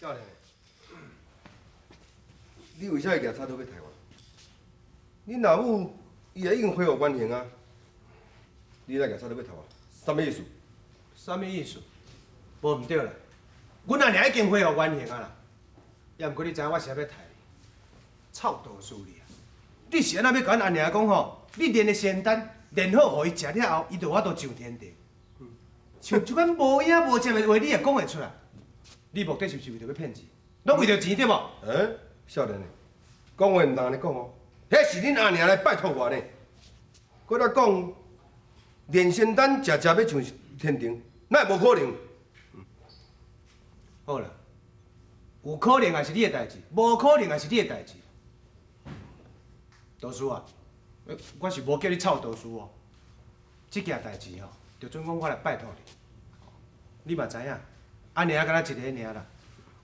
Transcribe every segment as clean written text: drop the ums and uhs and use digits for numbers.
少年，你為啥會舉菜刀欲刣我？恁老母伊也已經恢復原形啊！你來舉菜刀欲刣我，啥物意思？啥物意思？無毋對啦，阮阿娘已經恢復原形啊啦。也毋過你知影我是按怎欲刣你？臭道士你啊！你是按怎欲共阮阿娘講吼？你煉的仙丹煉好，予伊食了後，伊就有法度上天庭。像這款無影無跡的話，你也講會出來？你目的是毋是為著欲騙錢？攏為著錢對無？欸，少年的，講話毋通按呢講哦。彼是恁阿娘來拜託我呢。閣來講煉仙丹食食欲上天庭，哪會無可能？好啦，有可能也是你的代誌，無可能也是你的代誌。道士啊，我是無叫你臭道士哦。這件代誌吼，就準講我來拜託你。你嘛知影，阿娘敢若一个爾啦。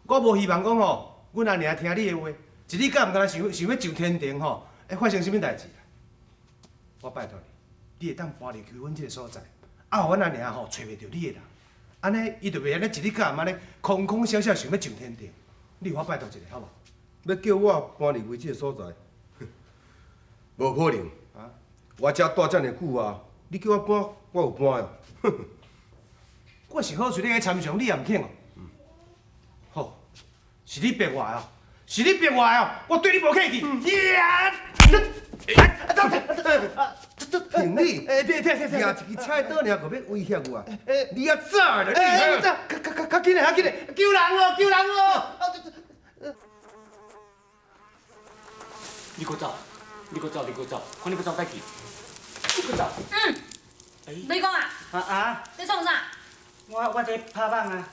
我無希望講吼，阮阿娘聽你的話，一日到毋敢若想想欲上天庭吼，會發生啥物代誌啦？我拜託你，你會當搬離開阮這个所在，啊，予阮阿娘吼揣袂著你的人，按呢伊就袂按呢一日到暗按呢空空想想想欲上天庭。你予我拜託一下好無？欲叫我搬離開這个所在，無可能。啊？我遮蹛遮爾久啊，你叫我搬，我有搬哦。我是好喙咧參詳，你也毋肯哦。好，是你逼我的哦，是你逼我的哦，我對你無客氣。呀！停你！欸，對對對對，舉一支菜刀爾，閣欲威脅我？你猶早咧！欸，較較較較緊嘞，較緊嘞，救人哦，救人哦！你閣走，你閣走，你閣走，看你閣走佗去？你閣走。嗯。雷公啊。啊啊。你創啥？我佇拍網啊。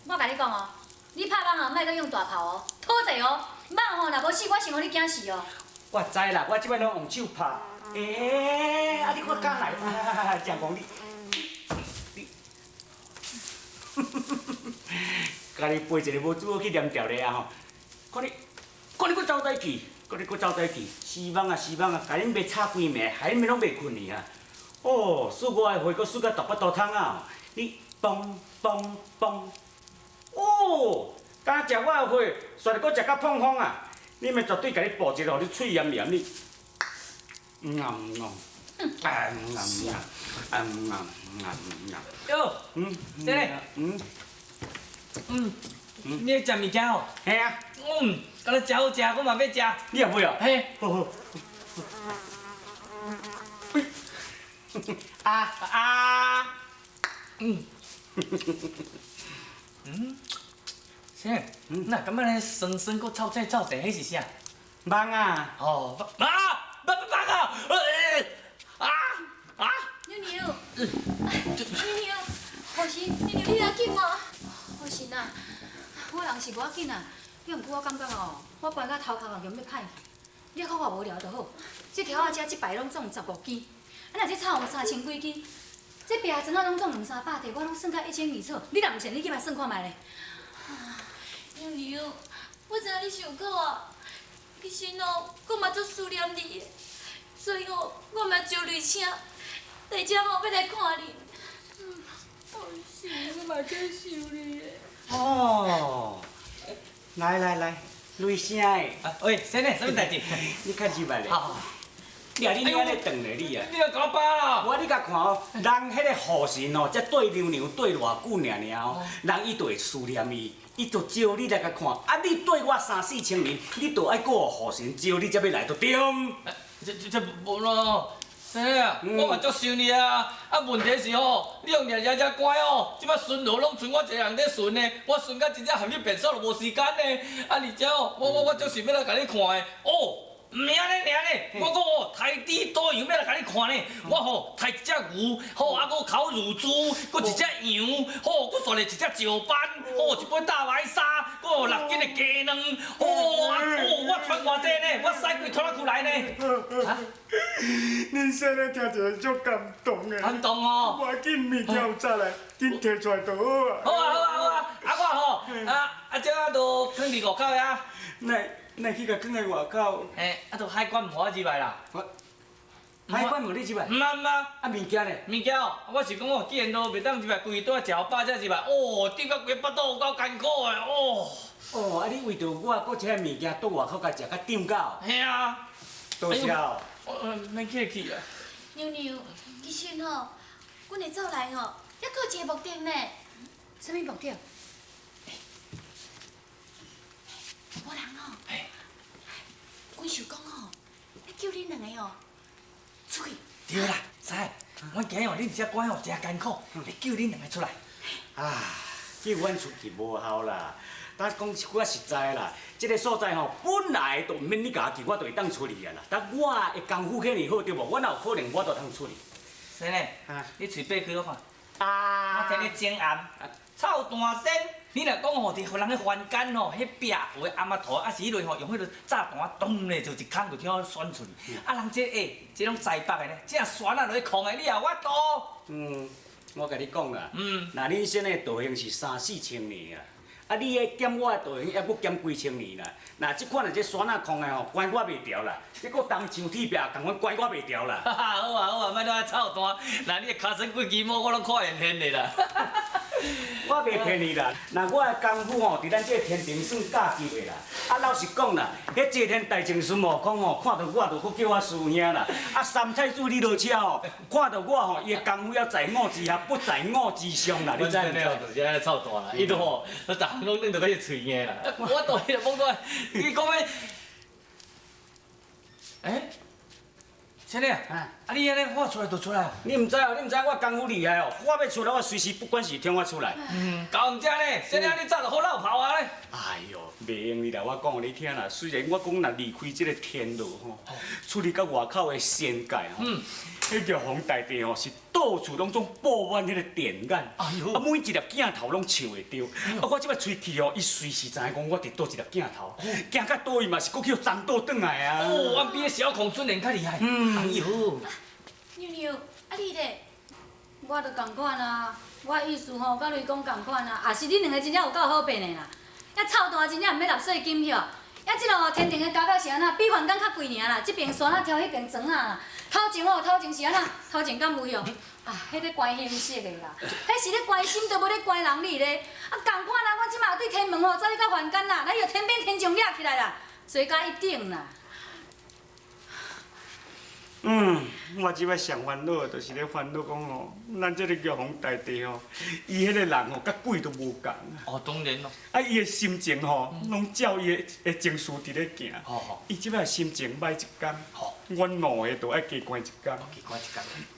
我共你講哦，你拍網哦，莫閣用大炮哦，討濟哦，網吼若無死，我先予你驚死哦。我知啦，我這擺攏用手拍。欸，啊你閣敢來？正講你，你，家己背一个無拄好去黏牢咧啊吼！看你，看你閣走佗去，看你閣走佗去，死網啊死網啊，共恁袂吵規暝，害恁攏袂睏去啊！哦，輸我的貨，閣輸甲大腹肚通啊！你嘣嘣嘣！哦，敢食我的貨，煞閣食甲膨風啊！你咪絕對共你報一個，予你喙炎炎你。嗯啊嗯啊，啊嗯啊嗯啊，啊嗯啊嗯啊嗯啊。喲，嗯，先生，嗯，嗯，你咧食物件哦？嘿啊。嗯，敢若誠好食，我嘛欲食。你也欲哦？嘿。好好。啊啊。嗯。嗯。先生，哪感覺咧酸酸閣臭腥臭腥，彼是啥？蠓啊。哦，啊！蠓蠓啊！啊啊！妞妞，妞妞，雨神，妞妞，你要緊無？雨神啊，我人是無要緊啊，你毋過我感覺哦，我關甲頭殼啊，用欲歹去。你較我無聊就好。這條仔遮這擺攏總15支，啊若這草黃3000幾支，這白磚仔攏總兩三百塊，我攏算甲一清二楚。你若毋信，你去來算看覓咧。妞妞，我知影你受苦啊，其實哦，我嘛足思念你的，所以哦，我嘛招雷聲來遮哦，欲來看你。哦，是，我嘛足想你的。哦，來來來，雷聲的。喂，先生，啥物代誌？你較入來咧。好。你啊，你按呢轉咧，你啊。你欲共我扒啦！我你共看哦，人彼个雨神哦，才綴娘娘綴偌久爾爾哦，人伊就會思念伊，伊就招你來共看。啊，你綴我三四千年，你就愛閣予雨神招你才欲來，就對。這這這無咯，先生啊，我嘛足想你啊。啊，問題是吼，你用掠遮遮乖哦，這擺巡邏攏賰我一个人咧巡呢，我巡甲真正陷入便所就無時間呢。啊，而且哦，我我我足想欲來共你看的，哦。毋免按呢爾呢，我閣哦刣豬屠羊欲來共你看呢。我吼刣一隻牛，吼啊閣烤乳豬，閣一隻羊，吼閣煞來一隻石斑，吼一尾大白鯊，閣有6斤的雞卵，吼啊哦我穿偌濟呢，我使規拖拉庫來呢。啊？恁先生聽起來足感動的。感動哦。無要緊，物件有早來，緊提出來就好啊。好啊好啊好啊，啊我吼啊啊這啊都囥佇外口遐。那那去共囥佇外口？嘿，啊，都海關毋予我入來啦。海關無予你入來？毋啊毋啊。啊，物件咧？物件哦，我是講哦，既然都袂當入來，規日拄仔食予飽才入來，哦，頂到規个腹肚有夠艱苦的，哦。哦，啊你為著我，閣這物件倒外口共食，較漲價。嘿啊。多謝哦。我免客氣啊。娘娘，其實吼，阮會走來吼，猶閣有一個目的呢。啥物目的？無人吼，阮想講吼，欲叫恁兩个吼出去。對啦，師，阮今日哦，恁遮關哦誠艱苦，欲叫恁兩个出來。啊，叫阮出去無效啦。但講一句仔實在啦，這个所在吼，本來就毋免你共我叫，我就會當出去啊啦。但我的功夫遐爾好，對無？我哪有可能我就通出去？先生，你喙擘開我看。啊！我聽你整暗，臭蛋仙！你若講吼，佇予人彼凡間吼，彼壁有的暗仔塗，啊是彼類吼，用彼个炸彈咚咧就一空就跳選出去。啊，人這欸，這攏台北的呢，這旋仔落去空的，你也有法度？嗯，我共你講啦，若恁先的道行是三四千年啊，啊，你的減我的道行，猶閣減幾千年啦。若這款的這旋仔空的吼，關我袂牢啦。你閣銅牆鐵壁，共款關我袂牢啦。哈哈，好啊好啊，莫亂臭蛋，若你的尻川幾支毛，我攏看現現的啦。我袂騙你啦，若我的功夫吼，佇咱這个天庭算甲級的啦。啊，老實講啦，彼齊天大聖孫悟空吼，看到我就閣叫我師兄啦。啊，三太子李落車吼，看到我吼，伊的功夫猶在我之下，不在我之上啦。你知毋知？就是按呢臭蛋啦，伊都吼，逐項攏轉到伊喙硬啦。我倒去就摸過，你講欲？欸，先生，啊你按呢喊出來就出來？你毋知哦，你毋知我功夫厲害哦，我欲出來，我隨時不管是聽我出來。嗯，搞毋正呢，先生你早就好落跑啊咧。哎喲，袂用哩啦，我講予你聽啦。雖然我講若離開這个天羅吼，出去到外口的仙界吼，彼玉皇大帝吼是到處攏總佈滿彼个電眼，啊每一粒鏡頭攏照會著。啊我這擺喙齒吼，伊隨時知影講我佇佗一粒鏡頭，行到佗位嘛是閣去予撞倒轉來啊。哦，阮比彼小孔尊人較厲害。哎喲，娘娘，啊你咧？我就仝款啊，我意思吼，佮雷公仝款啊，也是恁兩个真正有夠好變的啦。遐臭蛋真正毋免納稅金許，遐這个天庭的價格是按怎？比凡間較貴爾啦。這邊山仔挑彼邊磚仔啦。頭前吼，頭前是按怎？頭前敢有許？啊，彼咧關心色的啦，彼是咧關心，都無咧關人你咧。啊，仝款啦，我這馬對天門吼，走去到凡間啦，來予天兵天將掠起來啦，罪加一等啦。嗯，我這擺上煩惱的，就是咧煩惱講吼，咱這个玉皇大帝吼，伊彼个人吼，佮鬼都無仝。哦，當然咯。啊，伊的心情吼，攏照伊的的情緒佇咧行。伊這擺心情歹一工，阮兩个就愛加關一工。加關一工。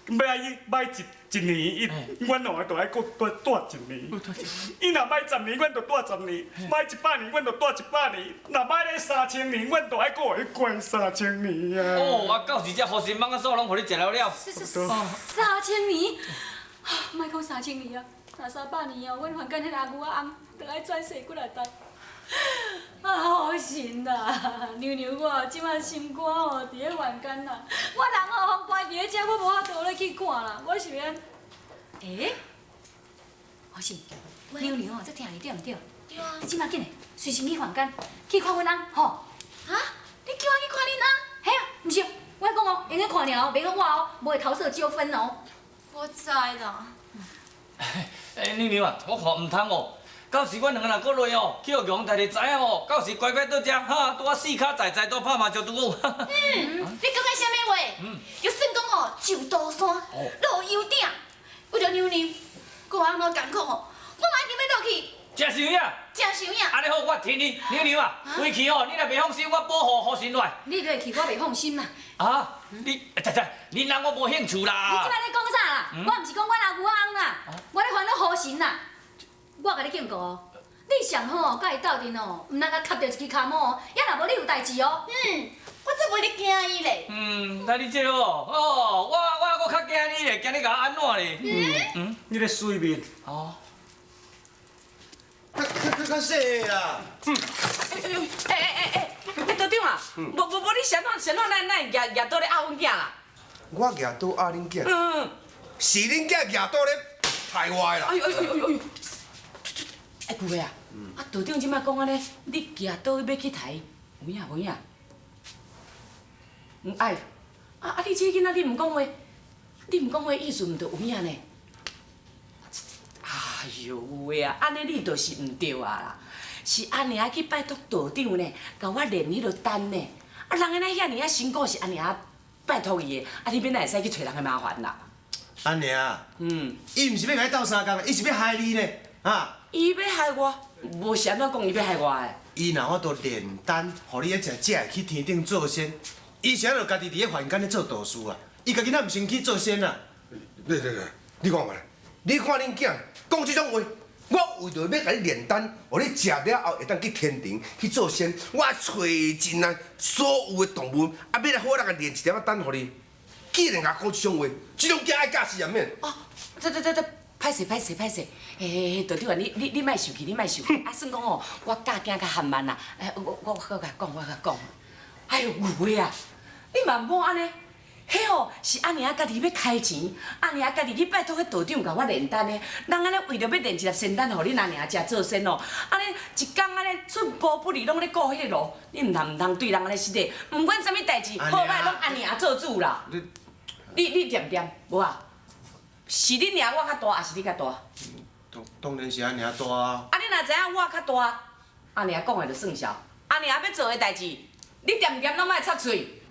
欲伊歹一年，伊阮兩個就愛閣蹛一年。伊若歹十年，阮就蹛十年；歹100年，阮就蹛100年。若歹咧3000年，阮就愛閣予伊關3000年啊！哦，啊，到時這護心蠓仔素攏予你食了了。是是3000年，莫講三千年啊，若300年哦，阮凡間彼个阿牛仔翁就愛轉世幾若代。啊，好神啊！娘娘我這馬心肝哦，佇咧凡間啦。我人哦，予關佇咧遮，我無法度落去看啦。我是欲按？欸？好神，娘娘哦，足疼你對毋對？對啊。你這馬緊來，隨身去凡間去看阮翁吼。啊？你叫我去看恁翁？嘿啊，毋是，我講哦，會用看爾哦，袂講我哦，無會桃色糾紛哦。我知啦。欸，娘娘啊，我看毋通哦。到時阮兩个若閣落哦，去予玉皇大帝知影哦，到時乖乖倒遮哈，拄仔四跤在在，拄拍麻將拄好。嗯，你講的啥物話？就算講哦，上刀山，落油鼎，為著娘娘，顧翁怎艱苦吼，我嘛一定欲落去。真是有影。真是有影。按呢好，我提你，娘娘啊，回去哦，你若袂放心，我保護護身落來。你落去，我袂放心啦。啊？你，仔仔，恁翁我無興趣啦。你這擺咧講啥啦？我毋是講阮阿牛仔翁啦，我咧煩惱護神啦。我共你警告哦，你上好哦，佮伊鬥陣哦，毋通共磕著一支跤毛哦，抑若無你有代誌哦。嗯，我才袂咧驚伊咧。嗯，那你這哦，哦，我閣較驚你咧，驚你共我按怎咧？嗯嗯，你咧水面。哦。較較較細的啦。欸欸欸欸，欸，道長啊，無無無，你是按怎是按怎咱咱會舉刀咧壓阮囝啦？我舉刀壓恁囝？嗯。是恁囝舉刀咧刣我的啦。哎呦哎呦哎呦哎呦！欸，舊的啊，啊，道長這擺講按呢，你舉刀欲去刣，有影無影？毋愛，啊啊！你這个囡仔，你毋講話，你毋講話，意思毋就有影呢？哎哎哟，有的啊，按呢你就是毋对啊啦。是阿娘去拜托道長呢，共我練彼落丹呢。啊，人安呢遐爾仔辛苦是阿娘拜託伊的，啊，你欲哪會使去揣人的麻煩啦？阿娘，伊毋是欲共你鬥相共，伊是欲害你呢，啊！伊欲害我，無是按怎講伊欲害我的？伊若法度煉丹，予你食食會去天頂做仙，伊是按怎家己佇咧凡間咧做道士啊？伊家己哪毋先去做仙啊？對對對，你看覓，你看恁囝講這種話，我為著欲共你煉丹，予你食了後會當去天庭去做仙，我揣盡啊所有的動物，啊，欲來好來共煉一粒仔丹予你，竟然共講這種話，這種囝愛教死也免。哦，對對對對，歹勢歹勢歹勢，嘿嘿嘿，道長啊，你你你莫生氣，你莫生氣，啊，算講吼，我教囝較含慢啦，哎，我我我共講，我共講，哎喲，有的啊，你嘛毋好按呢。彼吼是阿娘家己欲開錢，阿娘家己去拜託彼道長共我煉丹的。人按呢為著欲煉一粒仙丹，予恁阿娘食做仙哦，按呢一工按呢寸步不離，攏咧顧彼个路，你毋通毋通對人按呢失禮，毋管啥物代誌，好歹攏阿娘做主啦。你你恬恬，無啊？是恁娘我較大，抑是你較大？當當然是阿娘大啊。啊，你若知影我較大，阿娘講的就算數。阿娘欲做的代誌，你恬恬攏莫插喙。